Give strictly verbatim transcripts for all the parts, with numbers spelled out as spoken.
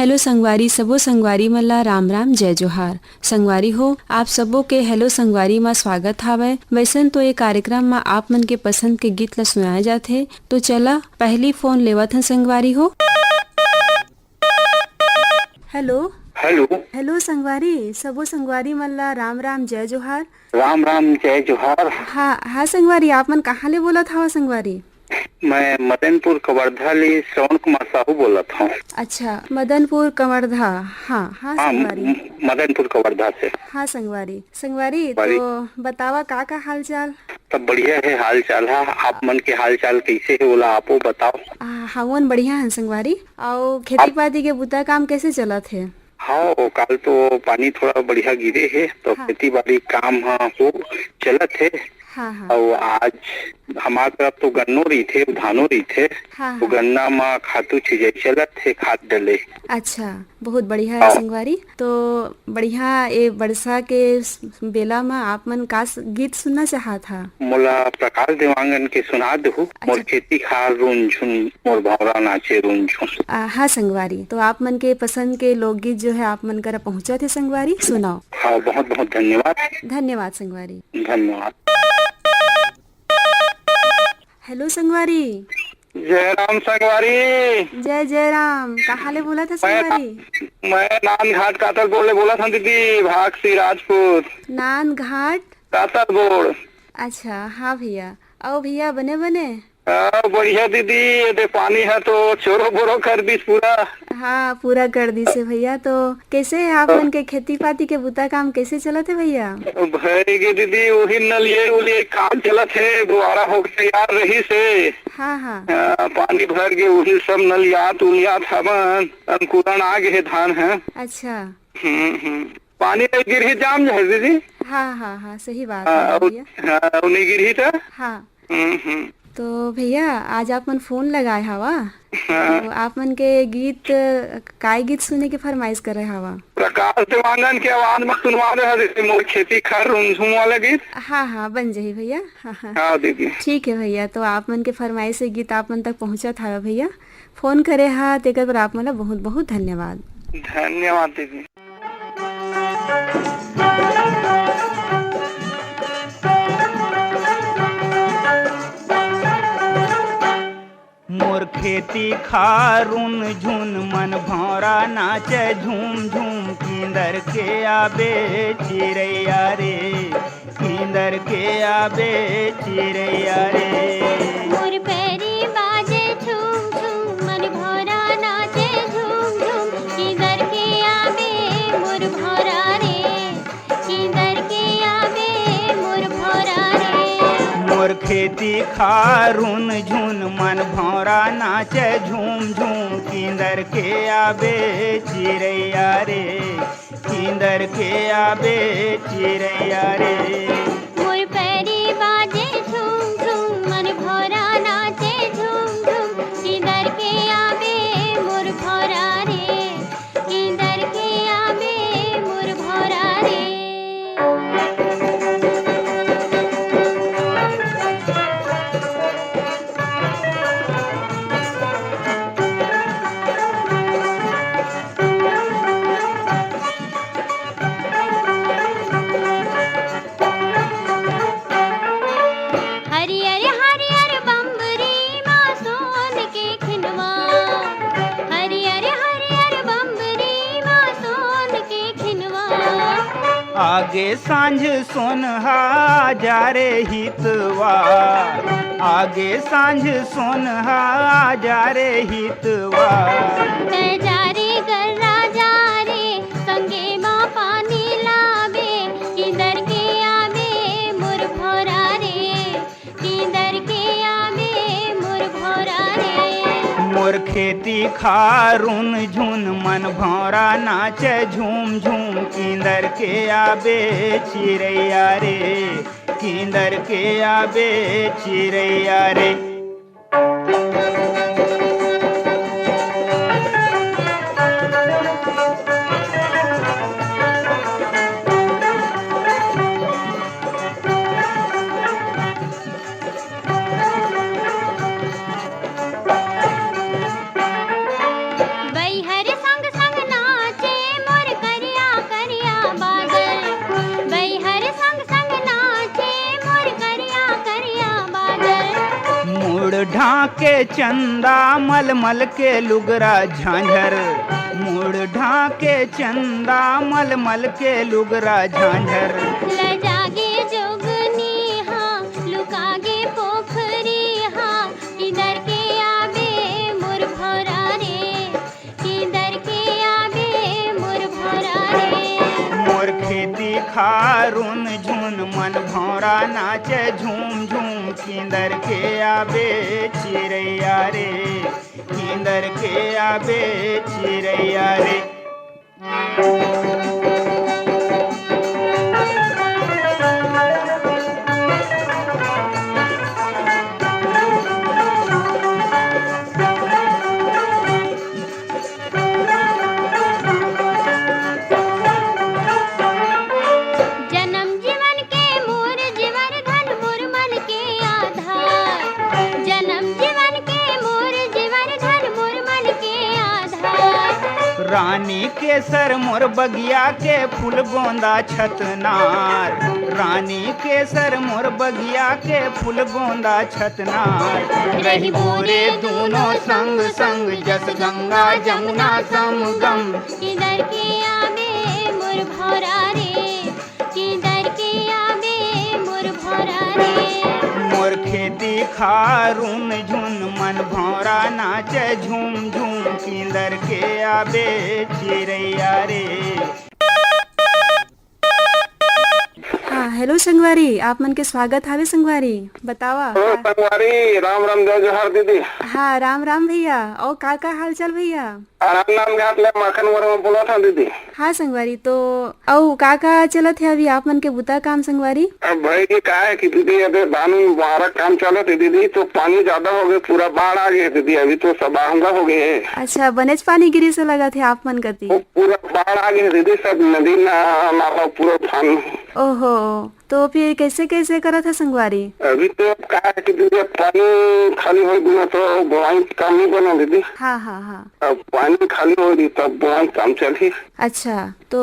Hello संगवारी, सबो संगवारी मन ला राम राम, जय जोहार। संगवारी हो, आप सबो के हेलो संगवारी मा स्वागत हावय। वैसन तो ये कार्यक्रम मा आप मन के पसंद के गीत ला सुनाए जाथे। तो चला, पहली फोन लेवत हन संगवारी हो। हेलो। हेलो। हेलो संगवारी, सबो संगवारी मन ला राम राम, जय जोहार। राम राम, जय जोहार। हाँ, हाँ संगवारी, आप मन कहाँ ले बोलत हवा संगवारी? मैं मदनपुर कवर्धा ले श्रवण कुमार साहू बोलत हूँ। अच्छा, मदनपुर कवर्धा। हाँ, हाँ हाँ, संगवारी। म-, मदनपुर कवर्धा से। हाँ संगवारी। संगवारी, संगवारी। तो बतावा, का का हाल चाल? सब बढ़िया है हाल चाल। हाँ, आप मन के हाल चाल कैसे है, ओला आपो बताओ। आ, हमन बढ़िया हन संगवारी। अउ खेती पाती के बुता काम कैसे चलत हे? हाँ, वो काल तो पानी थोड़ा बढ़िया गिरे हे, तो हाँ। खेती बाड़ी काम ह खूब चलत हे। हाँ, हाँ। अउ आज हमार तरफ तो गन्नो रहिथे, धानो रहिथे, हाँ, तो हाँ। गन्ना म खातू छिंचाई चलत हे, खाद डले। अच्छा, बहुत बढ़िया है हाँ। संगवारी। तो बढ़िया, ए बरसा के स-, बेला म आप मन का स-, गीत सुनना चाहत हा? मोला प्रकाश देवांगन के सुना देहू, मोर अच्छा। खेती खार रुन झुन, मोर भौंरा नाचे रुन झुन। आ, हाँ संगवारी, तो आप मन के पसंद के लोकगीत जो है आप मन करा पहुँचत हे संगवारी, सुनाओ। हाँ, बहुत बहुत धन्यवाद। धन्यवाद संगवारी। धन्यवाद। हेलो संगवारी। जय राम संगवारी। जय जय राम। कहाँ ले बोलत हे मैं संगवारी? मैं नांद घाट कातलबोड़ ले बोलत हूँ दीदी, भाग सिंह राजपूत। नांद घाट? कातलबोड़। अच्छा, हाँ भैया। अउ भैया बने बने? हाँ, बढ़िया दीदी, ये दे पानी है तो चोरो बोरो कर दिस पूरा। हाँ, पूरा कर दिस हे भैया। तो कैसे है आप मन के खेती पाती के बुता काम कैसे चलत हे भैया? भई गे दीदी, वही नलिये उलिये काम चलत हे, दुआरा होके तैयार रहिस हे। हाँ, हाँ। हाँ, पानी भर के वही सब नलियात उलियात हवन, अंकुरण आ गे हे धान ह। अच्छा। हम्म, हम्म। पानी नहीं गिरही जाम जाही दीदी। हाँ, हाँ, हाँ, सही बात हाँ, है अउ, भैया। हाँ, अउ नहीं गिरही त? हाँ। हम्म, हम्म। तो भैया, आज आप मन फोन लगाए हवा, हाँ। तो आप मन के गीत, काय गीत सुने के फरमाइश करे हवा? प्रकाश देवांगन के आवाज में सुनवा दे हवे, मोर खेती खार रुनझुन वाला गीत। हाँ, हाँ, बन जाही भैया। हाँ, हाँ। हाँ, दीदी। ठीक है भैया, तो आप मन के फरमाइश से गीत आप मन तक पहुँचत हवे भैया। फोन करे हा, तेकर बर आप मन ला बहुत, बहुत धन्यवाद। धन्यवाद दीदी। मोर खेती खार रुनझुन, मन भौंरा नाचे झूम झूम, किंदर के आबे चिरैया रे, किंदर के आबे चिरैया रे। मोर पैरी बाजे झूम झूम, मन भौंरा नाचे झूम झूम, किंदर के आबे मोर भौंरा रे, किंदर के आबे मोर भौंरा रे। मोर खेती खार रुनझुन, मन भौंरा नाचे झूम झूम, किंदर के आबे चिरैया रे, किंदर के आबे चिरैया रे। मोर पैरी बाजे झूम झूम, मन भौंरा नाचे झूम झूम, किंदर के आबे मोर भौंरा रे, किंदर के आबे मोर भौंरा रे। हरियर हरियर बम्बरी मा सोन के खिनवा, हरियर हरियर बम्बरी मा सोन के खिनवा। आगे सांझ सोनहा जा रे हितवा, आगे सांझ सोनहा जा रे हितवा। तै जा रे गर्रा जा रे, संगे मा पानी लाबे, किंदर के आबे मोर भौंरा रे, किंदर के आबे मोर भौंरा रे। मोर खेती खार रुनझुन, मन भौंरा नाचे झूम झूम, किंदर के आबे चिरैया रे, किंदर के आबे चिरैया रे। बइहर संग संग ढाके चंदा मलमल के लुगरा झांझर, मुड़ ढाके चंदा मलमल के लुगरा झांझर। लजागे जोगनी हा, लुकागे पोखरी हा, किंदर के आबे मोर भौरा रे, किंदर के आबे मोर भौरा रे। मोर खेती खारुन झुन मन भौरा नाचे झूम झूम, किंदर के आबे चिरैया रे, किंदर के आबे चिरैया रे। जनम जीवन के मोर जीवर धन मोर मन के आधार, जनम जीवन के मोर जीवर धन मोर मन के आधार। रानी केसर मोर बगिया के फूल गोंदा छतनार, रानी केसर मोर बगिया के फूल गोंदा छतनार। रहिबो रे दूनों संग संग, जस गंगा जमुना समगम। किंदर के आबे मोर भौरा रे, किंदर के आबे मोर भौरा रे। मोर खेती खारुन झुन मन भौरा नाचे झूम झूम, किंदर के आबे चिरैया रे। हाँ, हेलो संगवारी, आप मन के स्वागत हावे संगवारी। बतावा। हेलो संगवारी, राम राम, जय जोहार दीदी। हाँ, राम राम भैया। और का का हाल चाल भैया? आनंद घाट ले माखन वर्मा बोलत हँव दीदी। हाँ संगवारी, तो अउ का का चलत हे अभी आप मन के बुता काम संगवारी? अब भाई जी का है कि दीदी, अबे बानू बारह काम चलत हे दीदी, तो पानी ज्यादा हो गए, पूरा बाढ़ आ गए दीदी, अभी तो सब आहूँगा हो गए। अच्छा, बनेच पानी गिरी से लगत हे आप मन कती? वो पूरा बाढ़ आ गए दीदी, सब नदी ना, नाला पूरा उफान। ओहो, तो फिर कैसे कैसे करत हे संगवारी? अभी तो का है कि दीदी, अब पानी खाली हो गया तो बोआई काम नहीं बना दीदी। हाँ हाँ हाँ। अब पानी खाली हो रही तब बोआई काम चलही। अच्छा, तो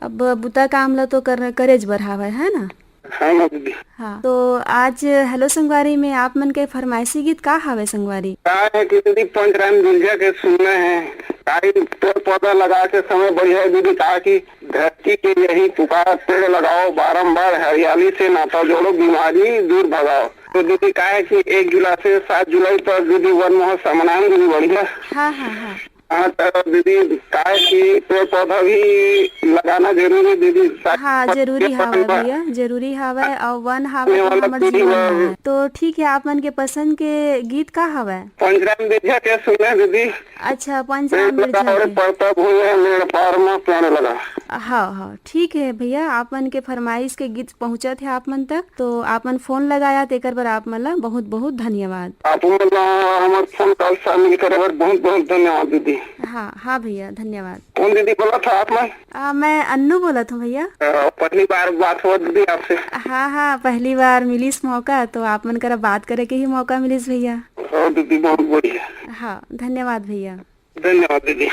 अब बुता काम ला तो कर, करेज बर हावय, है ना? हाँ ना दीदी। हाँ, तो आज हेलो संगवारी में आप मन के फरमाइशी गीत का हावय संगवारी? का है कि दीदी, पंचराम बिरजा के सुनना है। काई पेड़ पौधा लगा के समय बढ़िया है दीदी, ताकि धरती के यही पुकार, पेड़ लगाओ बारंबार, हरियाली से नाता जोड़ो, बीमारी दूर भगाओ। तो दीदी, का है कि एक जुलाई से सात जुलाई तक दीदी वन महोत्सव मनाएंगे दीदी, बढ़िया। हाँ हाँ हाँ। हाँ, तो दीदी, का है कि पेड़ पौधा भी लगाना जरूरी है दीदी, ताकि हाँ, जरूरी हावय भैया, जरूरी हावय, और वन हावय तो हमर जीवन हावय। तो ठीक है, आप मन के पसंद के गीत का हावय? पंचराम बिरजा के सुने दीदी। अच्छा, पंचराम बिरजा के। पड़ता भुइयां मेड़ पार में पेड़ लगा। हाँ हाँ, ठीक है भैया, आप मन के फरमाइश के गीत पहुँचत हे आप मन तक, तो आप मन फोन लगाया, तेकर बर आप मन ला बहुत बहुत धन्यवाद। आप मन ला हमर फोन कॉल शामिल करे बर बहुत बहुत धन्यवाद दीदी। हाँ हाँ भैया, धन्यवाद। कौन दीदी बोलत हव आप मन? आ, मैं अन्नू बोलत हँव भैया। आ, पहली बार बात होवत दीदी आपसे। हाँ हाँ, पहली बार मिलिस मौका, तो आप मन करा बात करे के ही मौका मिलिस भैया। हाँ दीदी, बहुत बढ़िया। हाँ, धन्यवाद भैया। धन्यवाद दीदी।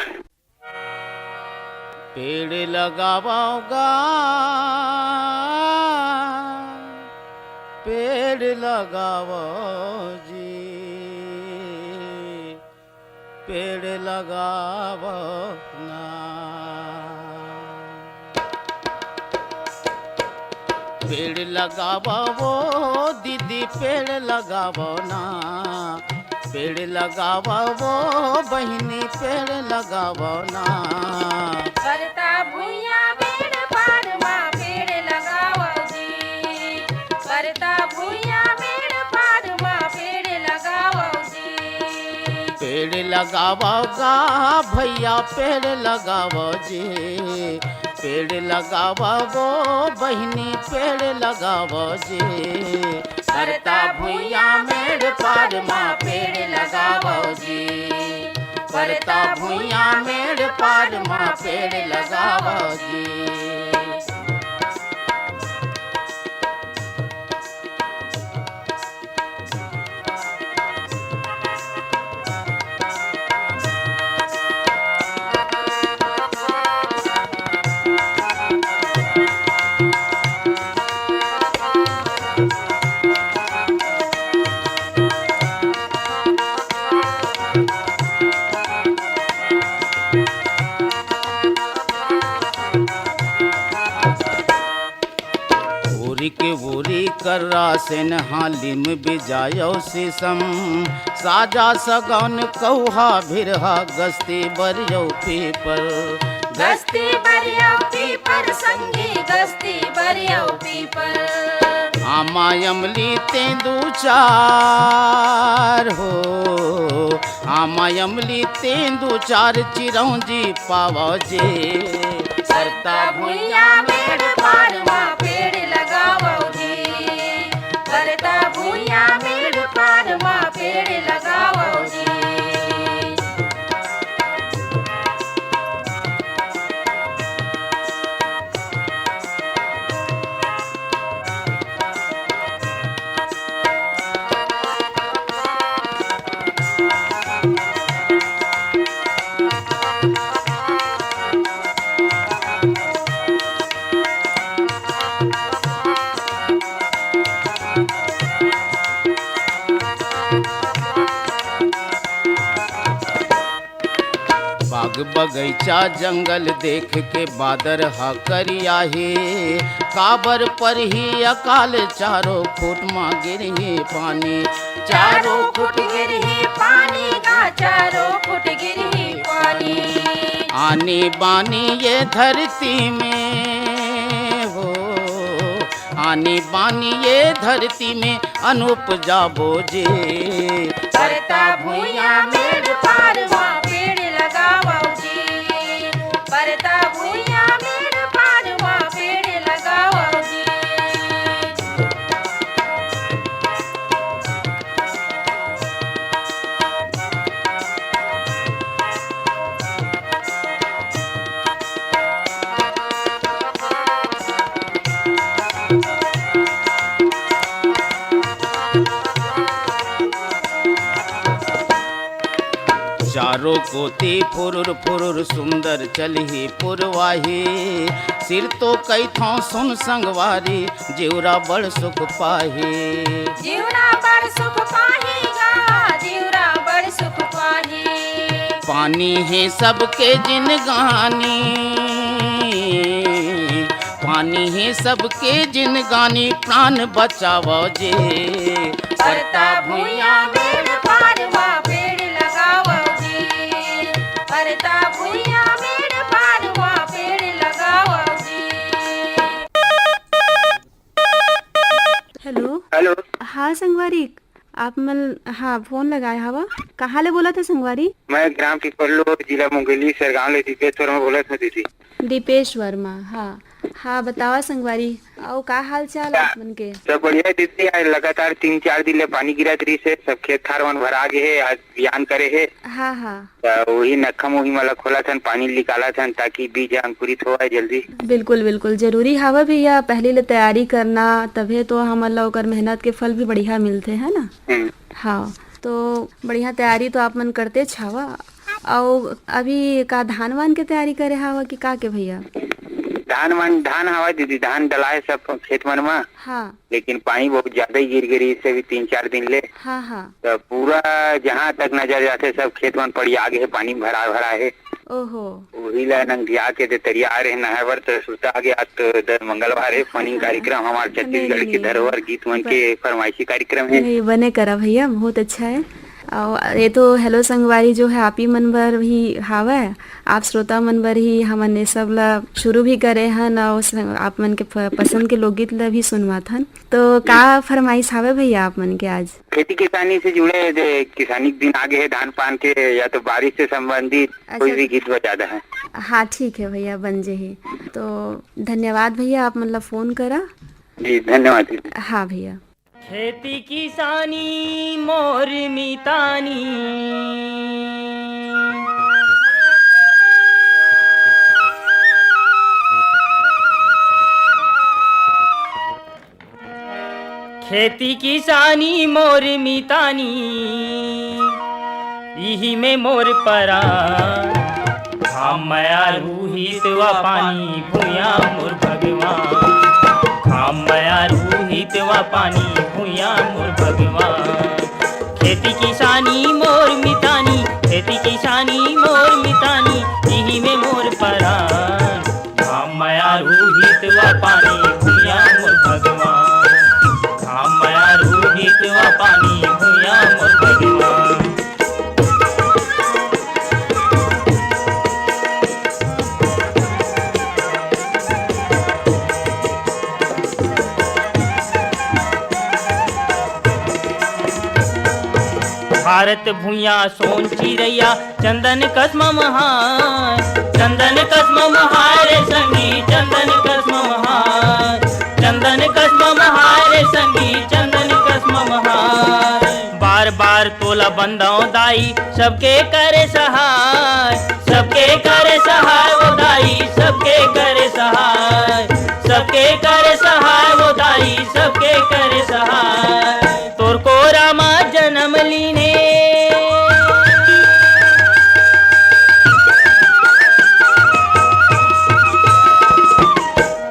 पेड़ लगावव गा, पेड़ लगावव जी, पेड़ लगावव ना। पेड़ लगावव ओ दीदी, पेड़ लगावव ना। पेड़ लगावव ओ बहिनी, पेड़ लगावव ना। परता भुइयां मेड़ पार मा पेड़ लगावव जी। परता भुइयां मेड़ पार मा पेड़ लगावव जी। पेड़ लगावव गा भैया, पेड़ लगावव जी। पेड़ लगावव ओ बहिनी, पेड़ लगावव जी। परता भुइयां मेड़ पार मा पेड़ लगावव जी। परता भुइयां मेड़ पार मा पेड़ लगावव जी। रासेन हालिम बिजायौ सीसम, साजा सगौन कौहा भिरहा गस्ती बरियौ पीपर। गस्ती बरियौ पीपर संगी, गस्ती बरियौ पीपर। आमा अमली तेंदू चार हो, आमा अमली तेंदू चार चिरौंजी पावौ जी। परता भुइयां मेड़ पार मा पेड़ लगावौ जी। परता भुइयां मेड़ पार मा पेड़ लगावौ जी। बाग बगैचा जंगल देख के बादर ह करिया हे। काबर परही अकाल चारों फुट मा गिरही पानी। चारों फुट गिरही पानी गा, चारों फुट गिरही पानी। आनी बानी ये धरती में हो, आनी बानी ये धरती में अनुपजाबो जी। परता भुइयां मेड़ पार मा पेड़ लगावौ जी। परता भुइयां मेड़ पार मा पेड़ लगावौ जी। चारों कोती फुरुर फुरुर सुंदर चलही पुरवाही। सिर तो कइथौं सुन संगवारी, जिउरा बड़ सुख पाही। जिउरा बड़ सुख पाही गा, जिउरा बड़ सुख पाही। पानी हे सबके जिनगानी, पानी हे सबके जिनगानी, प्राण बचावौ जी। परता भुइयां मेड़ पार मा पेड़ लगावौ जी। परता भुइयां मेड़ पार मा पेड़ लगावौ जी। हेलो। हेलो। हाँ संगवारी, आप मन, हाँ, फोन लगाए हवा। कहाँ ले बोलत हव संगवारी? मैं ग्राम पिपरलो, जिला मुंगेली, सरगांव ले दीपेश वर्मा बोलत हौं दीदी। दीपेश वर्मा, हाँ। हाँ, बतावा संगवारी, अउ का हाल चाल आप मन के? सब बढ़िया हे दीदी। आज लगातार तीन चार दिन ले पानी गिरत रहिस हे, सब खेत खार मन भरा गे हे। आज बियान करे हे। हाँ, हाँ। त ओही नखम ओही मन ला खोलत हन, पानी निकालत हन, ताकि बीज अंकुरित होवय जल्दी। बिल्कुल, बिल्कुल, जरूरी हावय भैया, पहिली ले तैयारी करना, तभे तो हमन ला ओकर मेहनत के फल भी बढ़िया मिलथे, है ना? हम्म। हाँ, तो बढ़िया तैयारी तो आप मन करतेच हावा। अउ अभी का धान वान के तैयारी करे हावा कि का के भैया? धान वान, धान हावय दीदी, धान डलाए सब खेत मन म। हाँ। लेकिन पानी बहुत ज्यादा ही गिर गे रहिस हे अभी तीन चार दिन ले। हाँ, हाँ। त पूरा जहाँ तक नजर जाथे, सब खेत मन पड़िया गे हे, पानी भरा भरा हे। ओहो। उही ला नंदिया के दे तरिया आ रहे नहाए बर, त सुरता आ गे। आज तो दर मंगलवार हे, फनी कार्यक्रम हमार नहीं, छत्तीसगढ़ नहीं, के नहीं। धरोहर गीत मन के फरमाइशी कार्यक्रम हे। नहीं, बने करा भैया, बहुत अच्छा हे। अउ ये तो हेलो संगवारी जो हे, आप ही मन बर भी हावय, आप श्रोता मन बर ही हमन ये सब ला शुरू भी करे हन, अउ स-, आप मन के प-, पसंद के लोकगीत ला भी सुनवात हन। तो का फरमाइश हावय भैया आप मन के आज? खेती किसानी से जुड़े, जे किसानी के दिन आ गे हे, धान पान के या तो बारिश से संबंधित कोई अच्छा। भी गीत बजा दे हे। हाँ, ठीक हे भैया, बन जे हे। तो धन्यवाद भैया, आप मन ला फोन करा। जी, धन्यवाद दीदी। हाँ भैया। खेती किसानी मोर मितानी, खेती किसानी मोर मितानी, इही में मोर परान। घाम मया रूहित वा पानी भुइयां मोर भगवान। घाम मया रूहित वा पानी भुइयां मोर भगवान। खेती किसानी मोर मितानी, खेती किसानी मोर मितानी, इही में मोर परान। घाम मया रूहित वा पानी भुइयां मोर भगवान। पानी भुइयां मोर भगवान। भारत भुइयां सोन चिरैया, चंदन कस ममहार, चंदन कस ममहार रे संगी, चंदन कस ममहार, चंदन कस ममहार रे संगी, चंदन कस ममहार। बार बार तोला बंदव दाई, सबके करे सहाय, सबके करे सहाय ओ दाई, सबके करे सहाय, सबके करे सहाय ओ दाई, सबके करे सहाय। तोर कोरा मा जनम लीने,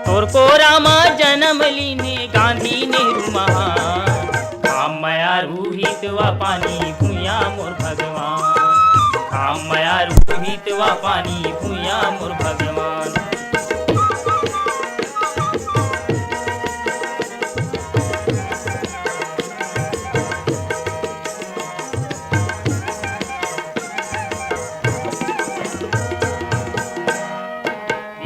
तोर कोरा मा जनम लीने गांधी नेहरू महान। घाम मया रूहित वा पानी भुइयां मोर भगवान, घाम मया रूहित वा पानी भुइयां मोर भगवान।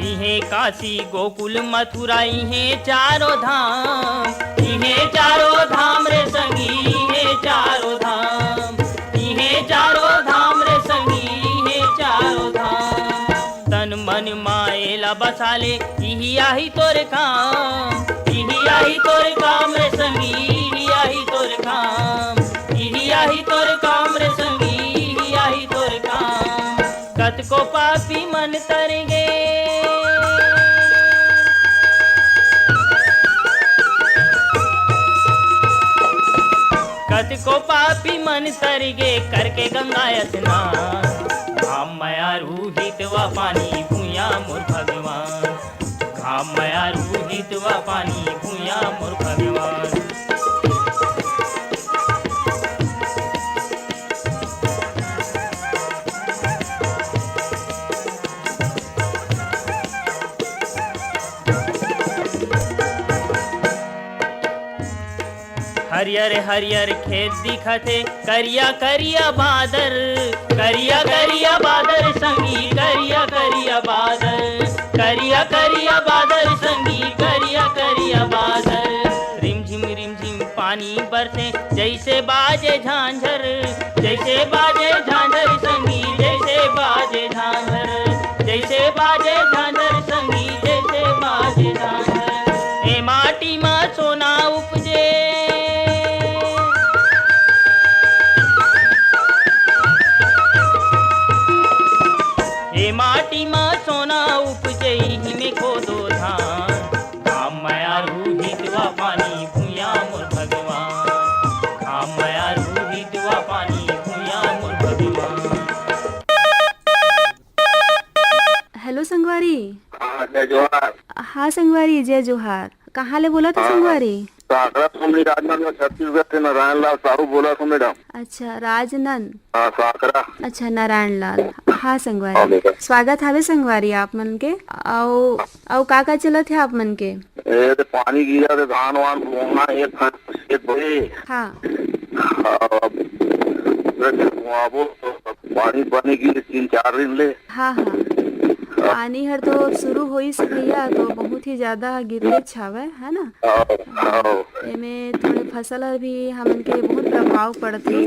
इहे काशी गोकुल मथुरा, इहे चारों धाम, इहे चारों धाम रे संगी, इहे चारों धाम, इहे चारों धाम रे संगी, इहे चारों धाम। तन मन माए ला बसाले, इही आही तोर काम, इही आही तोर काम रे संगी, इही आही तोर काम, इही आही तोर काम रे संगी, इही आही तोर काम। कतको पापी मन तर गे, कतको पापी मन तर गे करके गंगा स्नान। घाम मया रूहित वा पानी भुइयां मोर भगवान, घाम मया रूहित वा पानी भुइयां मोर भगवान। हरियर हरियर खेत दिखत हे, करिया करिया बादर, करिया करिया बादर संगी, करिया करिया बादर, करिया करिया बादर संगी, करिया करिया बादर। रिमझिम रिमझिम पानी बरसे, जैसे बाजे झांझर, जैसे बाजे झांझर संगी, जैसे बाजे झांझर, जैसे बाजे झांझर संगी, जैसे बाजे झांझर। ए माटी मा सोना उपजे, ए माटी मा सोना उपजे, इही में खोदो धान। घाम मया रूहित वा पानी भुइयां मोर भगवान, घाम मया रूहित वा पानी भुइयां मोर भगवान। हेलो संगवारी। हाँ, जय जोहार। हाँ संगवारी, जय जोहार। कहाँ ले बोलत हे हाँ, संगवारी? सांकरा सोमनी राजनांदगांव छत्तीसगढ़ से नारायण लाल साहू बोलत हों मैडम। अच्छा, राजनंद। हाँ, सांकरा। अच्छा, नारायण लाल। हाँ संगवारी। हाँ, मैडम। स्वागत हावे संगवारी आप मन के। अउ, अउ का का चलत हे आप मन के? ए, ते पानी गिरत हे, धान वान बोना हे, एक भाई। हाँ। हाँ, अब बोआबो तो पानी बने गिरे तीन चार दिन ले। हाँ, हाँ। पानी हर तो अब शुरू होइस भैया, तो बहुत ही ज्यादा गिरतेच हावय, है ना? हाँ, हाँ। एमे थोड़े फसल हर भी हमन के बहुत प्रभाव पड़थे।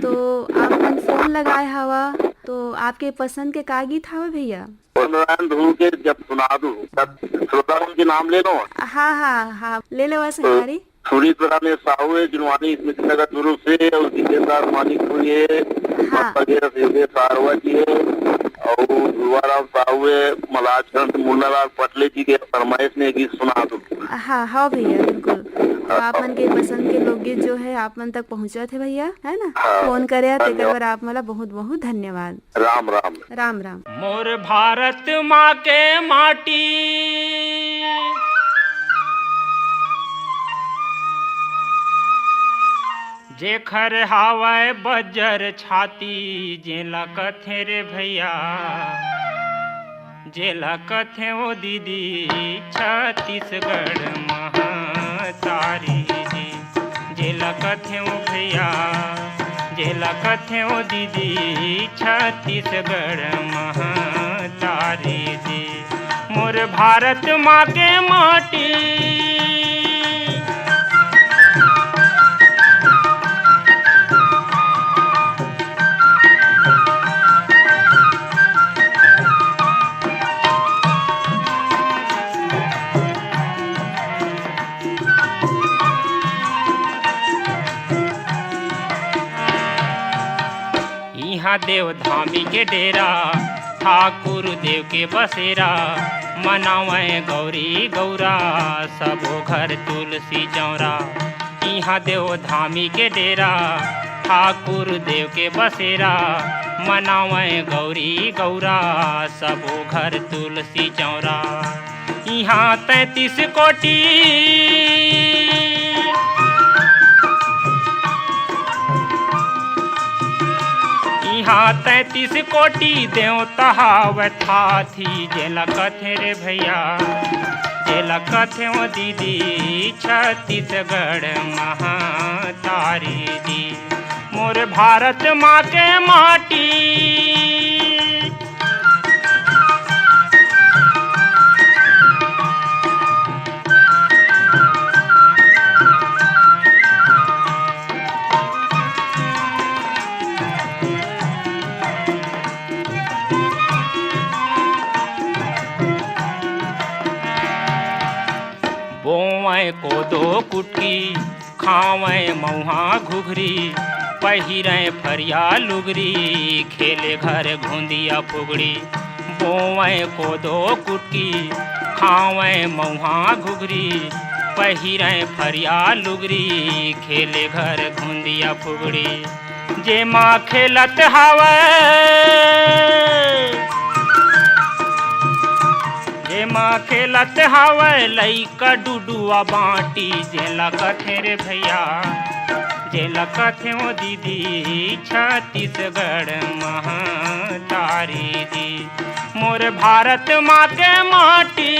तो आप मन फोन लगाए हवा, तो आपके पसंद के का गीत हावय भैया? नारायण ध्रुव के जब सुना दूँ, तब श्रोता मन के नाम ले लो। हाँ, हाँ, हाँ, ले लेवा संगवारी। सुनीत राम साहू हे, जुनवानी स्मृति नगर दुर्ग से, अउ जितेंद्र मानिकपुरी हे, हाँ। बाबा के रस योगेश सारवा जी हे, अउ ध्रुवाराम साहू हे, मलाजगंज से मुन्नालाल पटले जी के फरमाइश में गीत सुना दो। हाँ, हाँ भैया, बिल्कुल। तो हाँ, आप हाँ। मन के पसंद के लोकगीत जो है आप मन तक पहुँचत हे भैया, है ना? हाँ, फोन करे, तेकर धन्यवाद। बर आप मन ला बहुत बहुत धन्यवाद। राम राम। राम राम। मोर भारत माँ के माटी, जेखर हावय बज्जर छाती, जेला कथे रे भैया, जेला कथे ओ दीदी, छत्तीसगढ़ महतारी जी। जेला कथेंव भैया, जेला कथेंव दीदी, छत्तीसगढ़ महतारी जी, मोर भारत माँ के माटी। इहाँ देव धामी के डेरा, ठाकुर देव के बसेरा, मनावै गौरी गौरा, सबो घर तुलसी चौरा। इहाँ देव धामी के डेरा, ठाकुर देव के बसेरा, मनावै गौरी गौरा, सबो घर तुलसी चौरा। इहाँ तैंतीस कोटि, इहाँ तैंतीस कोटि देवता हावै थाथी, जेला कथें रे भैया, जेला कथेंव दीदी, छत्तीसगढ़ महतारी जी, मोर भारत माँ के माटी। बोवैं कोदो कुटकी, खावैं मउहा घुघरी, पहिरैं फरिया लुगरी, खेले घर घुंदिया फुगड़ी। बोवैं कोदो कुटकी, खावैं मउहा घुघरी, पहिरैं फरिया लुगरी, खेले घर घुंदिया फुगड़ी। जेमा खेलत हावै, जेमा खेलत हावै लइका डुडुआ बाँटी, जेला कथें रे भैया, जेला कथेंव दीदी, छत्तीसगढ़ महतारी जी, मोर भारत माँ के माटी।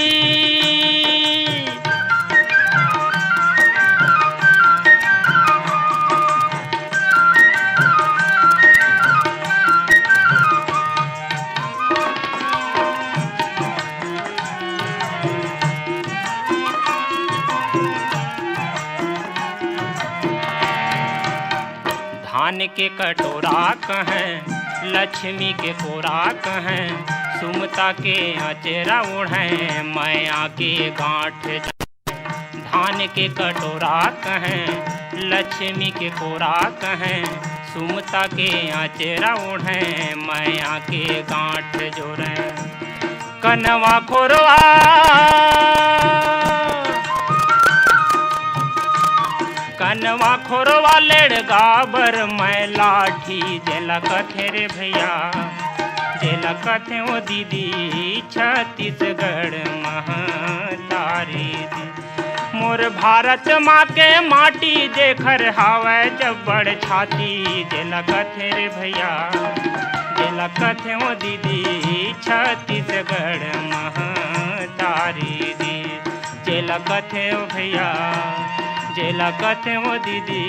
धान के कटोरा कहैं, लक्ष्मी के कोरा कहैं, सुमता के अँचरा ओढ़ैं, मया के गाँठ। धान के कटोरा कहैं, लक्ष्मी के कोरा कहैं, सुमता के अँचरा ओढ़ैं, मया के गाँठ जोरैं। कनवा खोरवा, कनवा खोरवा लेड़गा बर मैं लाठी, जेला कथें रे भैया, जेला कथेंव दीदी, छत्तीसगढ़ महतारी जी। मोर भारत माँ के माटी, जेखर हावै जब्बड़ छाती, जेला कथें रे भैया, जेला कथेंव दीदी, छत्तीसगढ़ महतारी जी। जेला कथेंव भैया, जेला कथेंव दीदी,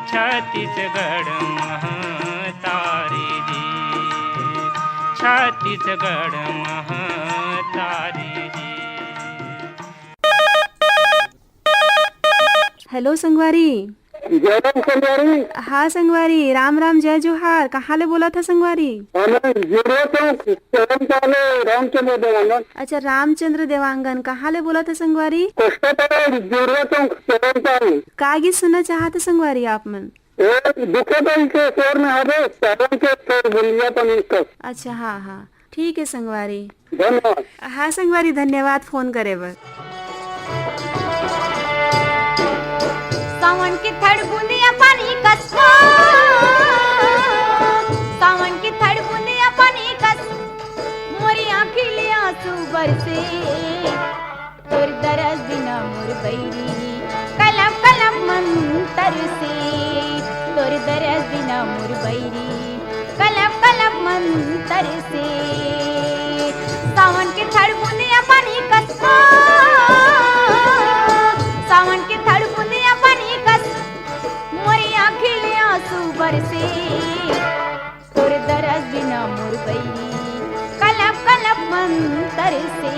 छत्तीसगढ़ महतारी जी, छत्तीसगढ़ महतारी जी। हेलो संगवारी। जय राम संगवारी। हाँ संगवारी, राम राम, जय जोहार। कहाँ ले बोलत हा संगवारी? हाँ, मैं जुड़वा चौक चरण पाले रामचंद्र देवांगन। अच्छा, रामचंद्र देवांगन, कहाँ ले बोलत हा संगवारी? कोस्टा पाले जुड़वा चौक चरण पाले। का गीत सुनना चाहत हा संगवारी आप मन? ए, दुखो दई के स्वर में हवे, सावन के स्वर बुंदिया पानी कस। अच्छा, हाँ, हाँ, ठीक है संगवारी। धन्यवाद। हाँ संगवारी, धन्यवाद फोन करे बर। सावन के थड़ बुंदिया पानी कस, सावन के थड़ बुंदिया पानी कस, मोरी आँखी ले आंसू बरसे। तोर दरस बिना मोर बैरी कलप कलप मन तरसे। तोर दरस बिना मोर बैरी कलप कलप मन तरसे। सावन के थड़ बुंदिया पानी कस, सावन के थड़ बुंदिया पानी कस, से, तोर दरस बिना मोर बैरी, कलप कलप मंतर से,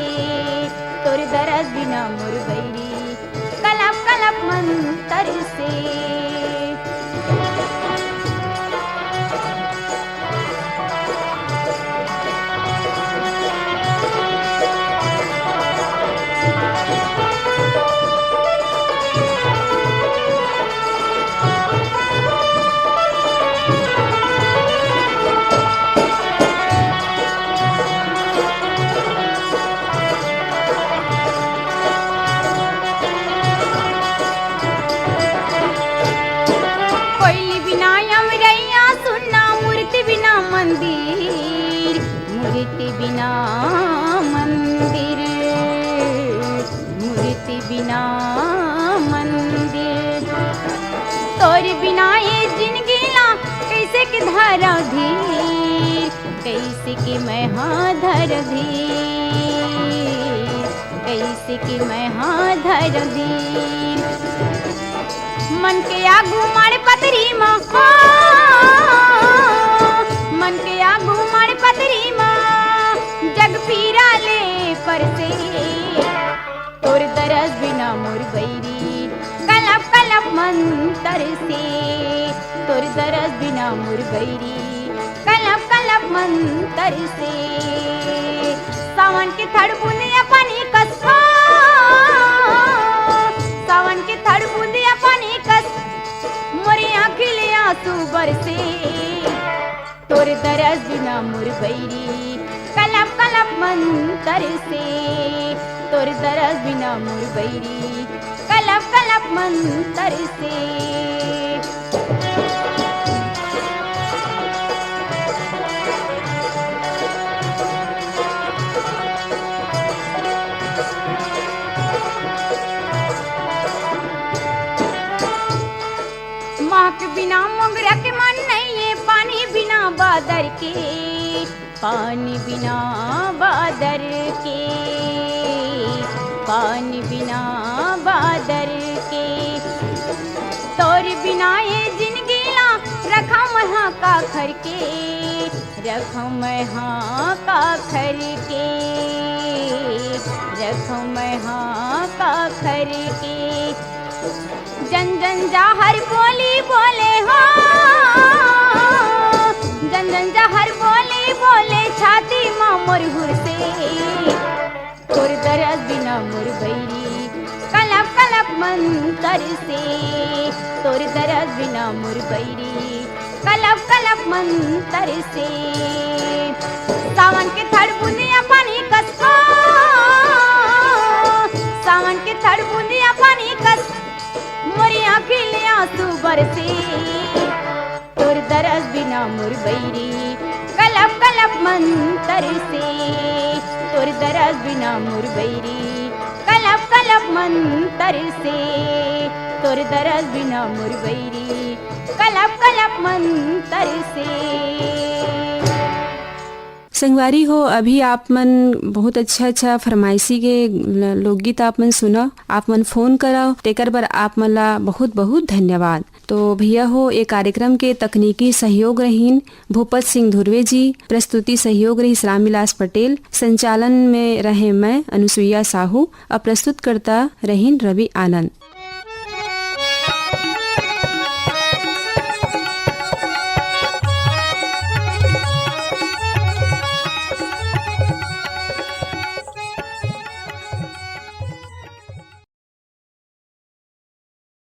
तोर दरस बिना मोर बैरी, कलप कलप मंतर से। कोइली बिना अमरैया सुन्ना, मूर्ति बिना मंदिर, मूर्ति बिना मंदिर, मूर्ति बिना मंदिर। तोर बिना ये जिनगी ला कइसे के धरँव धीर, कइसे के मैं हा धरँव धीर, कइसे के मैं हा धरँव धीर। मन के आगू माड़ पतरी मा, ओ, मन के आगू माड़ पतरी मा, जग पीरा ले परसे। तोर दरस बिना मोर बैरी, कलप कलप मंतर से, तोर दरस बिना मोर बैरी, कलप कलप मंतर से। सावन के थड़ बूंदिया पानी कस, ओ, सावन के थड़ बूंदिया पानी कस, मोरी आँखी ले आंसू बरसे। तोर दरस बिना मोर बैरी, कलप कलप मंतर से, तोर दरस बिना मोर बैरी, कलप कलप मंतर से। माँ के बिना मोंगरा के मन नइये, पानी बिना बादर के, पानी बिना बादर के, पानी बिना बादर के। तोर बिना ये जिनगी ला रखँव मैं हा काखर के, रखँव मैं हा काखर के, रखँव मैं हा काखर के। जन जन जाहर बोली बोले हो, जन जन जाहर बोली बोले, छाती मा मोर हुरसे। तोर दरस बिना मोर बैरी, कलप कलप मंतर से, तोर दरस बिना मोर बैरी, कलप कलप मंतर से। सावन के थड़ बूंदिया पानी कस, ओ, सावन के थड़ बूंदिया पानी कस, मोरी आँखी ले आंसू बरसे। तोर दरस बिना मोर बैरी, कलप कलप मंतर से, तोर दरस बिना मोर बैरी, कलप कलप मंतर से, तोर दरस बिना मोर बैरी, कलप कलप मंतर से। संगवारी हो, अभी आप मन बहुत अच्छा अच्छा फरमाइशी के ल-, लोकगीत आप मन सुना, आप मन फोन करा, तेकर बर आप मन ला बहुत बहुत धन्यवाद। तो भैया हो, ये कार्यक्रम के तकनीकी सहयोग रहीन भूपत सिंह धुर्वे जी, प्रस्तुति सहयोग रहीस रामविलास पटेल, संचालन में रहे मैं अनुसुईया साहू, अउ प्रस्तुतकर्ता रहीन रवि आनंद।